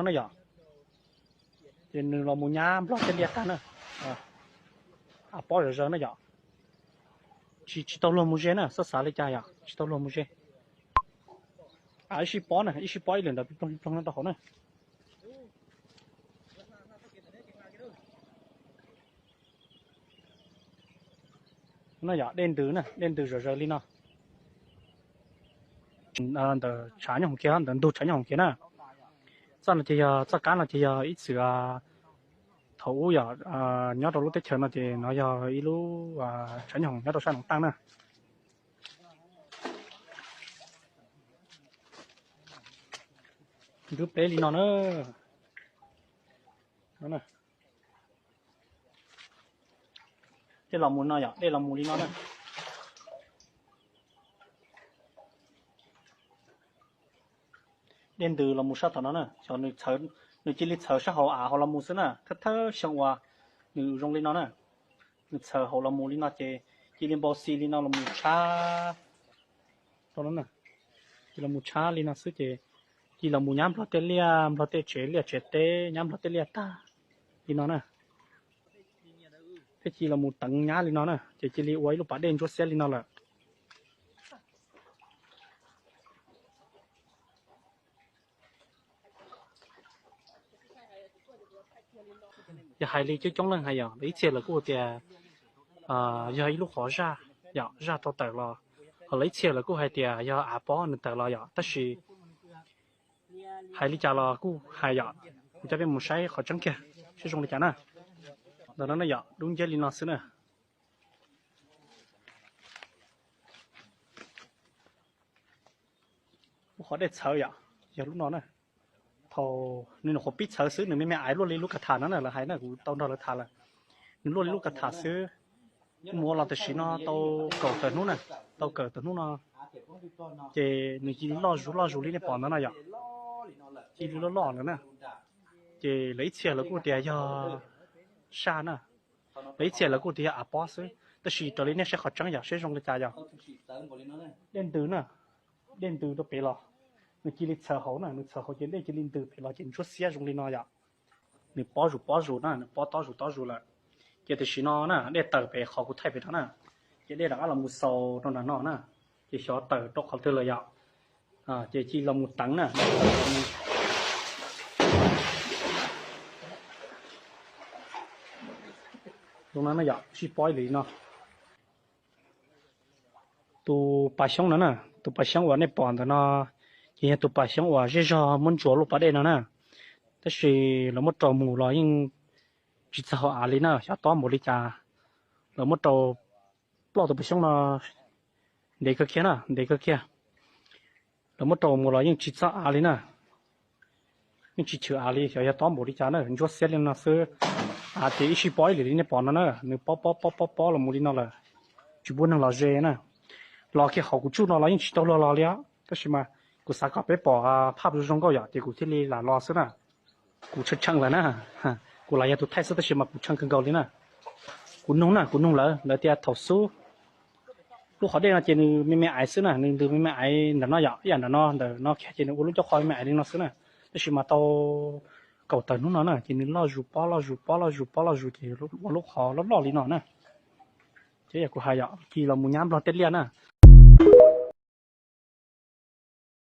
No na yom, ces nws los mus nyab nplog tej liaj tag na. Av pob zom zaws na yom. Tsis, tsis tau luag mus ze na, txhob xav li cas yom, tsis tau luag mus ze. Av ib sij pob na, ib sij pob ib lwm ntawd ploog ploog no rau hauv na. No yog dej ntws na, dej ntws zom zaws li no. Ntawm tshav nyob hoom kiag, ntawm ntug tshav nyob hoom kiag na. Txoj no ces yog txoj kab no ces yog ib txwm thaum ub yog nyob rau lub teb chaws no ces no yog ib lub tshav nyob hoom nyob rau sab Noov Taaj na. Ntws peb li no na. Dej los mus no yom, dej los mus li no na. Dej ntws los mus sab tom no na, xyov nws cia li txhawv sab hauv av hauv los mus xwb na, thawj thawj xyoo uas nws zoo li no na. Nws txhawv hauv los mus li no ces cia li npau xi li no los mus tshab rau no na. Cia los mus tshab li no xwb ces cia los mus nyab nplog tej liaj nplog tej tsev liaj tsev teb, nyab nplog tej liaj tag li no na. Thiab cia los mus teev nyab li no na ces cia li ua ib lub pas dej ntsuab xiab li no lawm. Yog hais li coob coob leej hais yom, lawv ib txhia lawv kuj tias yog ib lub qhov zaj, yom, zaj tau tawm los, ho lawv ib txhia lawv kuj hais tias yog av pob nws tawm los yom, tab sis hais li cas los kuj hais yom, kuv coj peb mus saib qhov tseeb kiag seb zoo li cas na. Ntawm no na yom, dub nciab li no xwb na. Lub qhov dej txhawv yom, yog lub no na. Thaum nws nyuam qhuav pib txhawv xwb nws me me aiv luaj li lub ka tham no na, lawv hais na, kuv tau nrog lawv tham lawm. Nws luaj li lub ka tham xwb, mus ua los tam sim no tau kaum tawm hnub na, tau kaum tawm hnub no ces nws cia li loj zus loj zus li nej pom ntawd no yom, cia li loj loj lawm na. Ces lawv ib txhia lawv kuj tias yog zaj na, lawv ib txhia lawv kuj tias yog av pob xwb, tab sis raws li nej saib qhov tseeb yog seb zoo li cas yog dej ntws na, dej ntws rau pem los, nws cia li txhawv hauv na, nws txhawv hauv ces dej cia li ntws pem los ces ntsuab xiab zoo li no yom. Nws pob zus pob zus na, nws pob tob zus tob zus lawm. Ces tam sim no na dej tawm pem qhov kuv thaij pem no na, ces dej rov qab los mus xaus rau nram no na, ces xyov tawm rau qhov twg lawm yom. Ces cia los mus teev na. Zoo no na yom, sib pob ib lwm no. Tus pas xyoob no na, tus pas xyoob uas nej pom ntawm no ces yog tus pas xyoob uas zej zog muab ntsuas lub pas dej no na, tab sis lawv muab rau mus los yeej tsis txog hauv av li na, xyov tob npaum li cas. Lawv muab rau ploj tus pas xyoob no ntev kawg kiag na, ntev kawg kiag. Lawv muab rau mus los yeej tsis txog av li na, yeej tsis chwm av li, xyov yog tob npaum li cas na, ntsuab xiab li no xwb. Av ces ib sij pob ib lwm li nej pom no na, nws pob pob pob pob pob los mus li no lawm, tsis pub neeg los ze na. Los kiag qhov kuv tsuj no los yeej tsis tau luag los li os, tab sis mas kuv xav kom peb pom phaj zoo nkauj yom, ces kuv thiaj li lam los xwb na. Kuv tshee tshee lawm na, kuv los yog tus thaij xwb tab sis mas kuv tshee kawg nkaus li na. Kuv nug na, kuv nug lawv, lawv tias thaum xub lub qhov dej no ces nws me me aiv xwb na, nws ntws me me aiv ntawm no yom, ib yam ntawm no, ntawm no kiag ces nws ua lub ncauj qhov me me aiv li no xwb na. Tab sis mas tau kaum tawm hnub no na ces nws loj zus pob loj zus pob loj zus pob loj zus ces ua lub qhov loj loj li no na. Ces yog kuv hais yom, cia los mus nyab nplog tej liaj na,